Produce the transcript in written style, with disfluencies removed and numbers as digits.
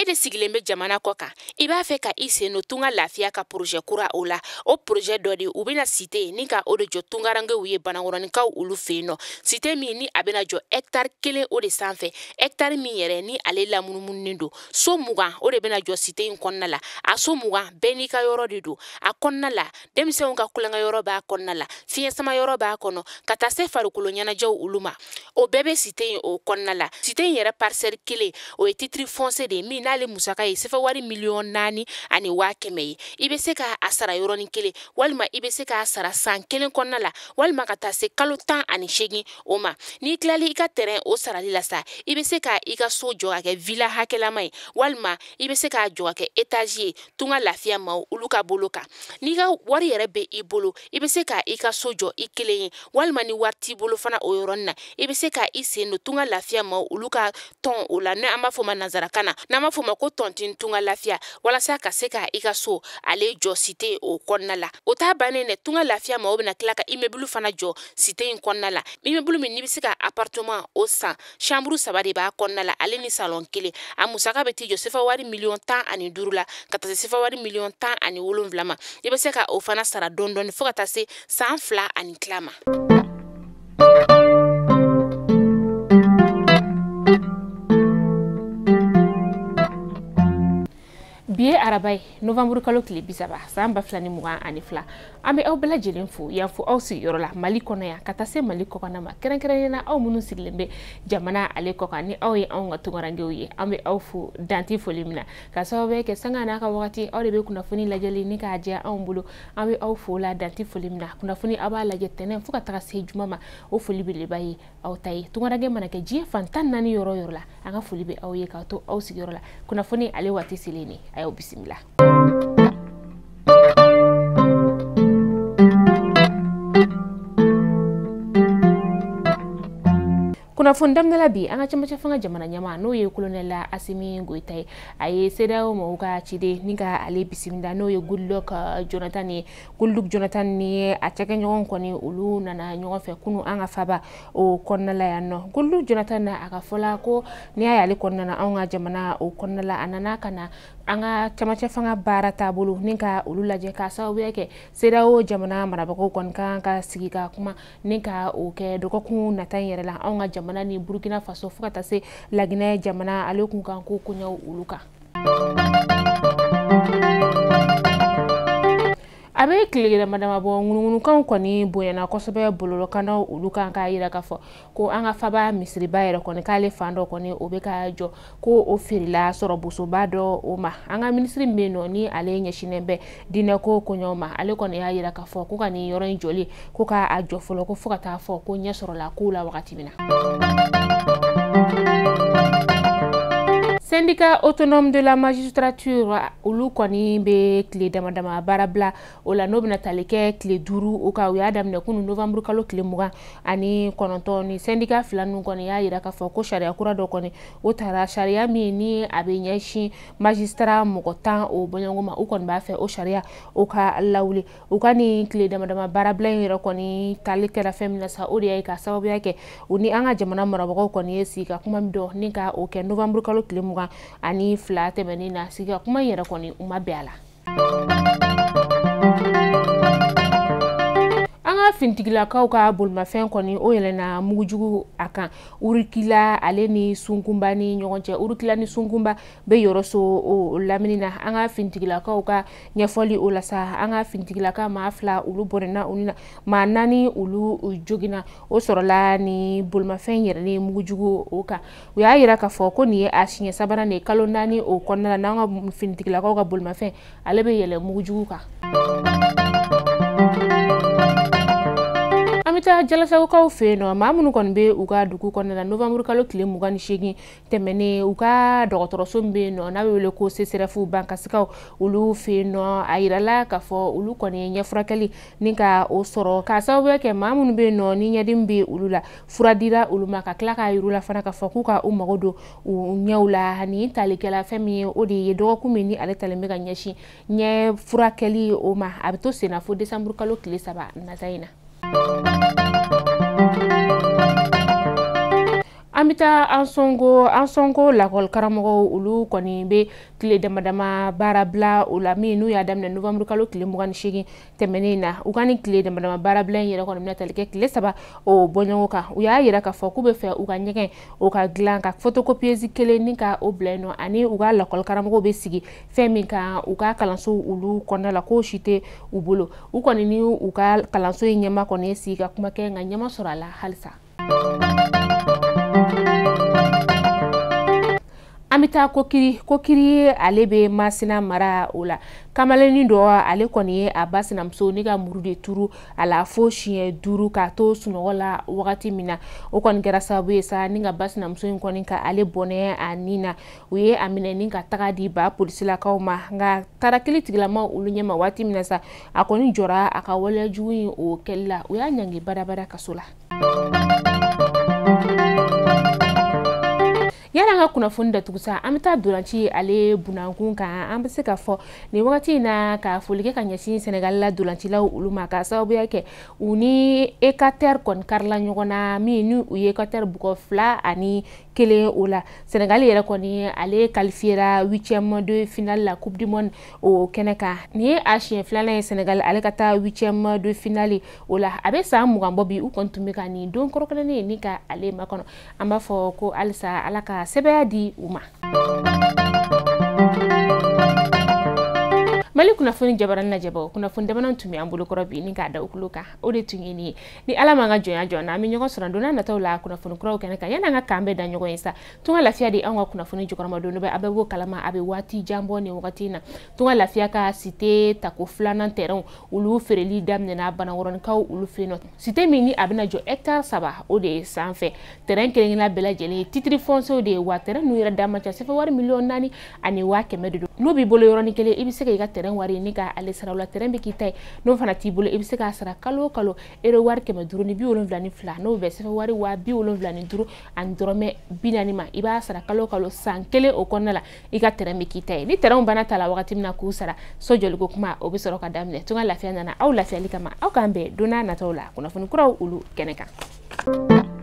de sigilen bɛ jamana kɔ kan, i b'a fɛ ka i sen don Tunga Lafiya ka projet kura o la. O projet dɔ de u bɛna cité ni ka o de jɔ tungarankew ye Banakɔrɔnikaw olu fɛ yen nɔ. Cité min ni a bɛna jɔ hectare 1 o de sanfɛ, hectare min yɛrɛ ni ale lamunumununen don. So 20 o de bɛna jɔ cité in kɔnɔna la. A so 20 bɛɛ n'i ka yɔrɔ de don. A kɔnɔna la, denmisɛnw ka kulonkɛ yɔrɔ b'a kɔnɔna la, fiɲɛ sama yɔrɔ b'a kɔnɔ, ka taa se farikolo ɲɛnajɛw olu ma. O bɛɛ bɛ cité in o kɔnɔna la. Cité in yɛrɛ parcelle 1 o ye titre foncier de ye min n'ale musaka ye sefa wari 4,1 million ye. I bɛ se k'a sara yɔrɔnin kelen, walima i bɛ se k'a sara san 1 kɔnɔna la, walima ka taa se kalo 18 o ma. N'i tilali i ka terrain o sarali la sa, i bɛ se ka i ka so jɔ ka kɛ villa hakɛlama ye, walima i bɛ se k'a jɔ ka kɛ étage ye Tunga Lafiya maaw olu ka bolo kan. N'i ka wari yɛrɛ bɛ i bolo, i bɛ se ka i ka so jɔ i kelen ye, walima ni wari t'i bolo fana o yɔrɔnin na, i bɛ se ka i sen don Tunga Lafiya maaw olu ka tɔn o la, n'an b'a fɔ o ma nanzarakan na, n'an b'a fɔ o ma ko tontine Tunga Lafiya, walasa ka se ka i ka so ale jɔ cité o kɔnɔna la. O t'a bannen dɛ, Tunga Lafiya maaw bɛna tila ka immeuble fana jɔ cité in kɔnɔna la. Immeuble min n'i bɛ se ka appartement o san, chambre 3 de b'a kɔnɔna la, ale ni salon 1. A musaka bɛ t'i jɔ sefa wari 15 million la, ka taa se sefa wari 17 million ma. I bɛ se ka o fana sara dɔɔni dɔɔni fo ka taa se san 2 ani tila ma. Bi ye araba ye, novembre kalo tile 30, san 2022. An bɛ aw bɛɛ lajɛlen fo yan fo aw sigiyɔrɔ la Mali kɔnɔ yan, ka taa se Mali kɔkanna ma, kɛrɛnkɛrɛnnenya la aw minnu sigilen bɛ jamana ale kɔkan, ni aw ye anw ka tunkarankew ye. An bɛ aw fo danti foli min na, ka sababu kɛ sanga n'a ka wagati, aw de bɛ kunnafoni lajɛli ni k'a jɛ anw bolo. An bɛ aw fo la danti foli min na. Kunnafoni aw b'a lajɛ tɛnɛn fo ka taga se juma ma. O foli belebeleba ye aw ta ye. Tunkaranke mana kɛ diɲɛ fan 14 yɔrɔ o yɔrɔ la, an ka foli bɛ aw ye k'aw to aw sigiyɔrɔ la. Kunnafoni ale waati selen ne, a y'aw bisimila. Kunnafoni daminɛ la bi, an ka cɛmancɛ fanga jamana ɲɛmaa, n'o ye colonel Asimi Goyita ye, a ye CEDEAO mɔgɔw ka ciden ni ka ale bisimila, n'o ye Goodluck Jonathan ye. Goodluck Jonathan ni a cakɛɲɔgɔn kɔni, olu nana ɲɔgɔn fɛ kunu an ka faba o kɔnɔna la yan nɔ. Goodluck Jonathan na, a ka fɔla ko n'i y'a ye ale kɔnɔna na anw ka jamana o kɔnɔna la, a nana ka na an ka cɛmancɛ fanga baara taabolo ni ka olu lajɛ, k'a sababuya kɛ CEDEAO jamana marabagaw kɔni kan ka sigi ka kuma ni ka o kɛ dɔgɔkun nata in yɛrɛ la, anw ka jamana ni Burukina Faso fo ka taa se Laginɛ jamana ale kun kan ko koɲɛw olu kan. A bɛ tile dama dama bɔ, ŋunuŋunukanw kɔni bonyana kosɛbɛ bɔlɔlɔkannaw olu kan, k'a yira k'a fɔ ko an ka faba misiriba yɛrɛ kɔni, k'ale fan dɔ kɔni o bɛ ka jɔ, ko o feerela sɔrɔ bosoba dɔ o ma. An ka minisiri min bɛ yen nɔ, ni ale ɲɛsinnen bɛ diinɛko koɲɛw ma, ale kɔni y'a yira k'a fɔ ko ka nin yɔrɔ in jɔli, ko k'a jɔ fɔlɔ, ko fo ka taa fɔ ko ɲɛ sɔrɔla kow la wagati min na. Syndicat autonome de la magistrature olu kɔni bɛ tile dama dama baara bila o la, n'o bɛna tali kɛ tile 5 o kan. U y'a daminɛ kunun novembre kalo tile 29. Ni syndicat fila ninnu kɔni y'a yira k'a fɔ ko sariya kura dɔ kɔni o taara, sariya min ni a bɛ ɲɛsin magistrat mɔgɔ 10 o bɔɲɔgɔnko ma, u kɔni b'a fɛ o sariya o ka lawuli. U ka nin tile dama dama baarabila in yɛrɛ kɔni tali kɛra fɛn min na sa, o de y'a ye ka sababuya kɛ u ni an ka jamana marabagaw kɔni ye sigi ka kuma min dɔn ni ka o kɛ novembre kalo tile 22 tɛmɛnen na. Sigi ka kuma in yɛrɛ kɔni, u ma bɛn a la. An ka finitigilakaw ka bolimafɛn kɔni o yɛlɛnna mugujugu a kan Urukila ale ni Sunkunba ni ɲɔgɔn cɛ. Urukila ni Sunkunba bɛ yɔrɔ so o lamini na. An ka finitigilakaw ka ɲɛfɔli o la sa, an ka finitigilaka maa 2 olu bɔnɛna olu na, maa 4 olu joginna. O sɔrɔla ni bolimafɛn yɛrɛ ni mugujugu o kan. U y'a yira k'a fɔ ko nin ye a siɲɛ sabanan de ye kalo 4 o kɔnɔna la, n'an ka finitigilakaw ka bolimafɛn ale bɛ yɛlɛ mugujugu kan. An bɛ taa Jalasagokaw fɛ yen nɔ. Maa minnu kɔni bɛ u ka dugu kɔnɔna la, novembre kalo tile 28 tɛmɛnen, u ka dɔgɔtɔrɔso min bɛ yen nɔ, n'a bɛ wele ko CSRéf Bankasikaw olu fɛ yen nɔ, a yirala k'a fɔ olu kɔni ye ɲɛfurakɛli ni ka o sɔrɔ, k'a sababuya kɛ maa minnu bɛ yen nɔ ni ɲɛdimi bɛ olu la, fura dira olu ma, ka tila k'a yir'u la fana k'a fɔ k'u ka u mago don u ɲɛw la. Nin talikɛla fɛn min ye, o de ye dɔgɔkun min ni ale talen bɛ ka ɲɛsin ɲɛ furakɛli o ma. A bɛ to senna fo décembre kalo tile 3 nata in na. An An bɛ taa Ansongo lakɔli karamɔgɔw olu kɔni bɛ tile dama dama baara bila o la, min n'u y'a daminɛ novembre kalo tile 28 tɛmɛnen na. U ka nin tile dama dama baara bila in yɛrɛ kɔni bɛna tali kɛ tile 3 o bɔɲɔgɔn kan. U y'a yira k'a fɔ k'u bɛ fɛ u ka ɲɛgɛn o ka dilan ka photocopieuse kelen ni ka o bila yen nɔ, ani u ka lakɔli karamɔgɔw bɛ sigi fɛn min kan u ka kalanso olu kɔnɔna la, k'o si tɛ u bolo. U kɔni ni u ka kalanso in ɲɛma kɔni ye sigi ka kuma kɛ, nka ɲɛma sɔrɔ a la halisa. An bɛ taa Kokiri ale bɛ Masina mara o la. Kamalennin dɔ ale kɔni ye a ba sinamuso ni ka muru de turu a la fo siɲɛ 5 k'a to sunɔgɔ la wagati min na. O kɔni kɛra sababu ye sa ni ka ba sinamuso in kɔni ka ale bɔnɛ a nin na. U ye a minɛ ni ka taga di ba polisilakaw ma, nka taara kili tigilamaw olu ɲɛma waati min na sa, a kɔni jɔra a ka waleya jugu in o kɛli la. U y'a ɲangi badabada kaso la. Yani an ka kunnafoni datugu sa, an bɛ taa dolanci ale bunankun kan. An bɛ se k'a fɔ nin wagati in na ka foli kɛ ka ɲɛsin Senegal la dolancilaw olu ma, ka sababuya kɛ u ni Équateur kɔni karila ɲɔgɔn na, min ni u ye Équateur bugɔ 2-1 o la. Senegal yɛrɛ kɔni ale qualifiera 8e de finale la Coupe du Monde o kɛnɛ kan. Nin ye a siɲɛ filanan ye Senegal ale ka taa 8e de finale o la. A bɛ san 20 bɔ bi, u kɔni tun bɛ ka nin don kɔrɔkɛrɛnnen ni ka ale makɔnɔ. An b'a fɔ ko halisa Ala ka sɛbɛya di u ma. Mali kunnafoni jabarani lajɛbaw, kunnafoni damadɔ tun bɛ an bolokɔrɔ bi ni k'a da u tulo kan, o de tun ye nin ye. Ni Ala m'an ka jɔnya jɔ an na, an bɛ ɲɔgɔn sɔrɔ don n'a nataw la kunnafoni kuraw kɛnɛ kan. Yanni an ka k'an bɛɛ da ɲɔgɔn ye sa, Tunga Lafiya de anw ka kunnafoni jukɔrɔma don bɛ, a bɛɛ b'o kalama, a bɛ waati jan bɔ nin wagati in na. Tunga Lafiya ka cité tako 2nan terrain olu feereli daminɛna Banakɔrɔnikaw olu fɛ yen nɔ. Cité min ni a bɛna jɔ hectare 3 o de ye sanfɛ. Terrain kelen kelenna bɛɛ lajɛlen ye titre foncier de ye, wa terrain ninnu yɛrɛ da man ca, CFA wari 4,1 miliyɔn de don. N'o b'i bolo yɔrɔnin kelen, i bɛ se k'i ka terrain wari ni ka ale sara o la, terrain bɛ k'i ta ye. N'o fana t'i bolo, i bɛ se k'a sara kalo o kalo euro wari 572, n'o bɛ CFA wari 75 ani dɔrɔmɛ 40 ma. I b'a sara kalo o kalo san kelen o kɔnɔna la, i ka terrain bɛ k'i ta ye. Ni terrain banna ta la wagati min na k'u sara, so jɔliko kuma o bɛ sɔrɔ ka daminɛ. Tunga Lafiya nana aw lafiyali kama, aw k'an bɛn don n'a nataw la kunnafoni kuraw olu kɛnɛ kan.